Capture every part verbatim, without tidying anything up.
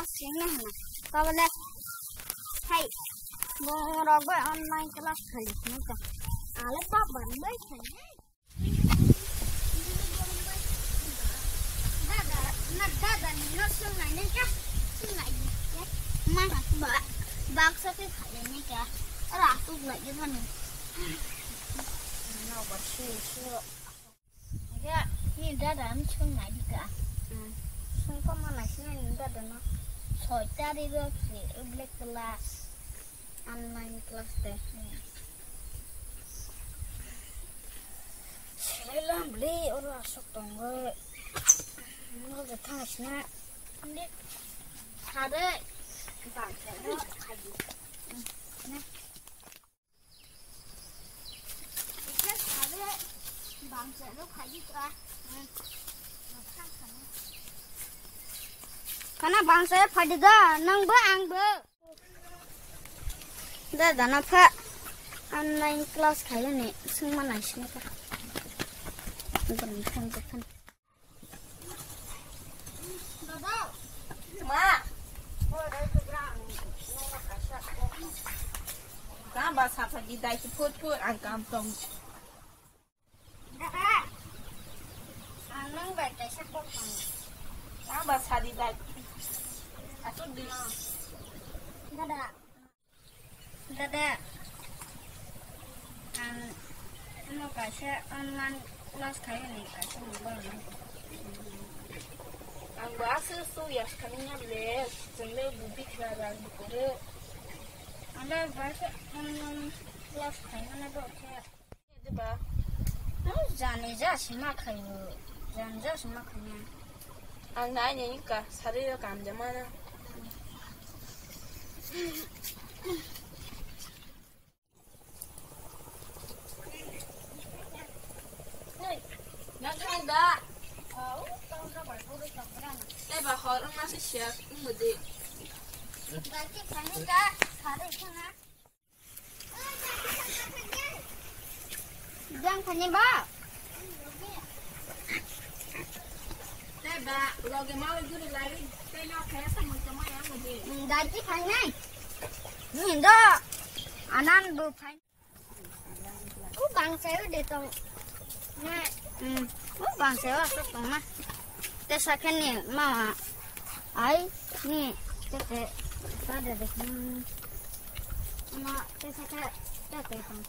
Singna hana. Kabale. Hai. Bo rogoi online class khai. Naka. Ale pa ban bai khai. Dada, na dada ni no sungai ne ka. Sungai ne ka. Ma ba. Baksa ke khai ne ka. Ra tu lai ke bani. No ba shi shi. Ya, ni dada ni sung nai di ka. Hmm. Sung ko ma nai sini ni dada no. Soi tari ro si black class. Online class de. Hmm. Selam beli oro asok tongo. Mo ga thang sina. Ni. Hade. Ba, ba, ba. Hmm. Kana bangsa phadi da, nang bo ang bo. Da dana pha online class khayo ni sungma nai sini ka. Nang phone ko phone. Ma. Kang ba sa sa di dai ki phut phut ang kam tong. Ang nang bai kaisa kok tong. Kang ba sa di dai. Atu di. Dada. Dada, ang ano kaisa online class khayo ni kaisa mobile ni. Ang bo aswk aswk yas kani nya ble, chwng le budi kha rang bukore. Ang le baisa online class khaimani bo khe. Diba? Ang jani ja sima khayo, jani ja sima khaimani. Ang nai ni ka sari ro kam de mana. Nang kang da. Tei ba hor wngma se siya wngbo de. Jang thani ba. Tei ba loge ma loge guri lai tei no khaya sa mo tamo ya mo de. Dai ki phai nai. Ni do. Anan bu phai. U bangsa u de tong. Na. Hmm. U bangsa u asok tong na. Te sakhen ni ma ai ni te te sa de de. Hmm. Ma te sakhe te te tong.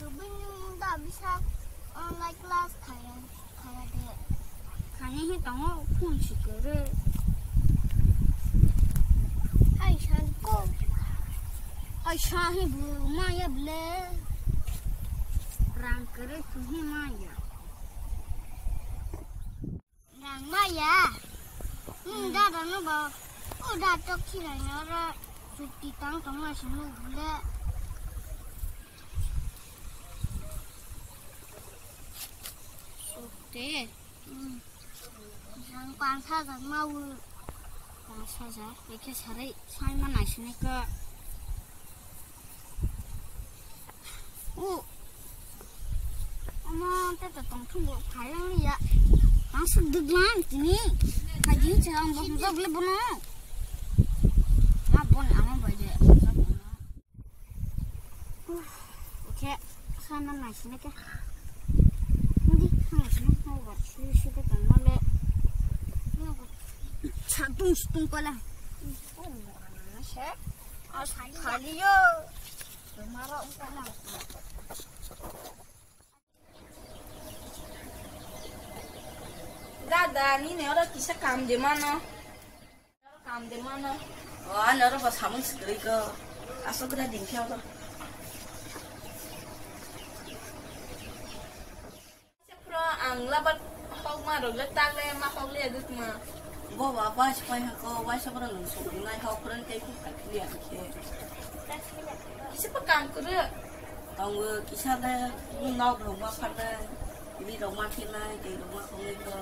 Tubing da bisa online class khaya khaya de. Khani hi tongo phone si kore. Ai san ko. Ai sa hi bu maya ble. Rang kore tu hi maya. Rang maya. Hmm, dada no ba. O da to khira no ra. Chuti tang tong ma sinu bule. Sukte. Hmm. Rang pang sa jang ma u. Pang sa ja. Eke sarai sai ma nai sini ka. O. Ama, tata tong thung bo phai ang ya. Ang suk duk lang tini. Phai di che ang bo dok le bono. Ma bon ama bai de. Okay, sana nai sini ke. Hindi, nai sini mau buat sini sini tang male. Satung satung pala. Oh, mana sih? As khali yo. Dada, nini oro kisa kam de mano. Kam de mano. O, ani oro bo samung sikri ko. Asok gra din khe oro. Pro ang labat hok ma rok le tak le ma hok le duk ma. Bo ba bai sipai ha ko, bai sa bra lung sok nai hok pran kai ku ka kli ang khe. Kisa pa kam kuru. Tong kisa de nok rok ma phan de. Ni rok ma khe nai, tei rok ma khong nai ko.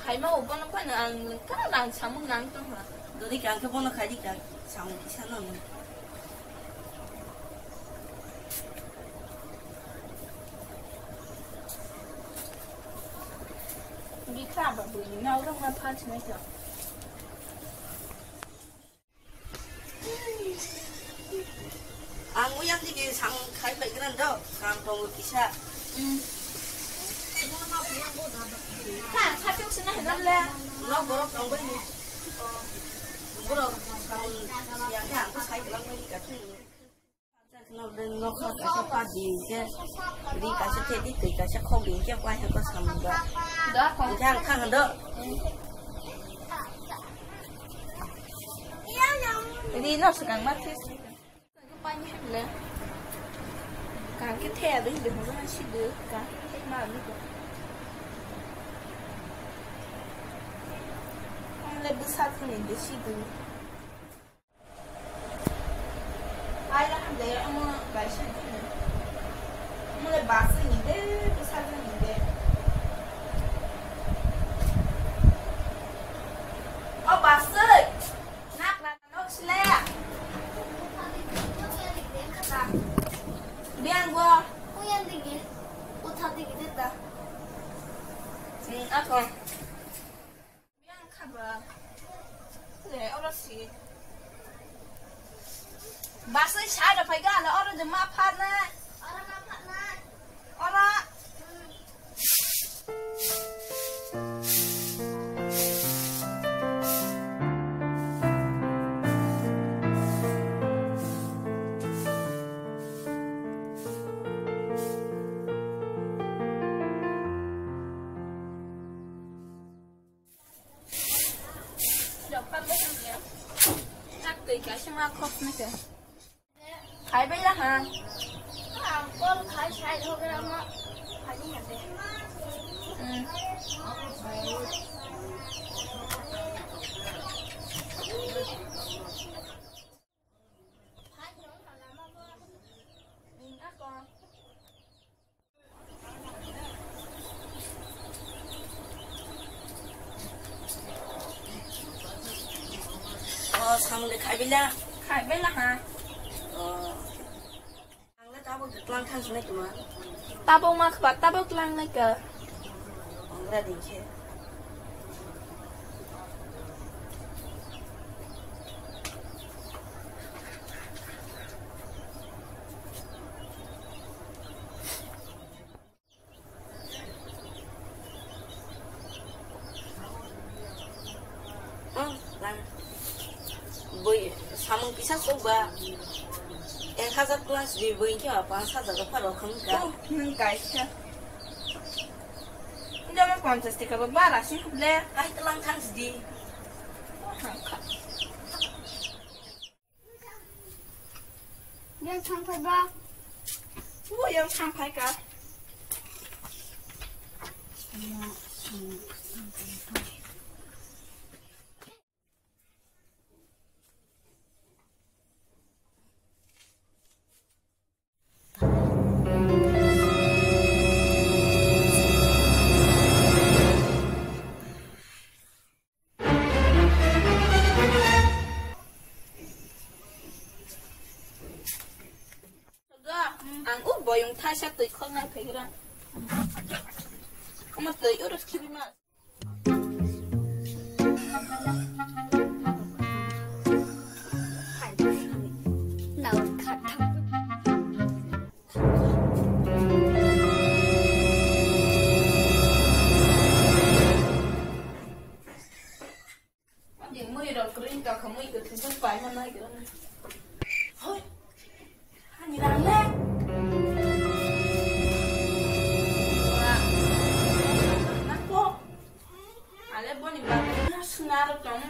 Khaima o bono phano ang ka rang samung nang tongha. Dori kang khe bono khai di kang samung kisa no. Bikha ba bui na ro ma pha chinai ka. Ang uyang digi sang khai bai gran do, sang tongo kisa. Hmm. Ka, ka tuk sina hedam le. No borok tong bai ni. Borok sang yang ka ang khai gran bai ni ka thung. Nok kaisa pa di ke, ri kaisa the di, twi kaisa khok di ke, wai hangko samung ba. Da khok. Jang khang do. Ri no swkang ma this. Pani le. Kang ke the ri de mo si de ka ma ni ko. Ang le bwsa thani de si de. Ai, la hamjaya, omo bai sa di. Omo le bus ni de, bwsa ni de. O bus. Nak la nok sile. Biang go. Uyan digi. Utha digi de ta. Hmm, ako. Yang khaba. Le, oro si. Basai sai da phai ga, le, oro je ma phat na. Oro ma phat na. Oro. Rok pa bwsang ya. Nak twi kaisa ma khok ni khe. Khai bai la ha. Ang kol khai sai thogra ma. Khai ni hande. Hmm. O, samung de khai bila? Khai bila ha. O. Ang le tabuk de tlang thang sinai tuma. Tabuk ma khba, tabuk tlang nai ka. Ang le din khe. Oh, lang. Bui samung kisa sok ba. Ek hajar plus di bui khe ba panch hajar rok pharo khum ka. Oh, nung kaisa. Jama panchas taka ba bara si le. Ai tlang thang di. Oh, hangka. Yang thang phai ba? O yang thang phai ka. Ang o boyong thaisa twi khoknai phaigra. Omo twi oro khibima. Ani mui rok ring ka kha, mui kwthwi jwk pai ma nai kwrwng. Hoi. Ani rang le. Nako. Ale boni bagwi suna rok tong.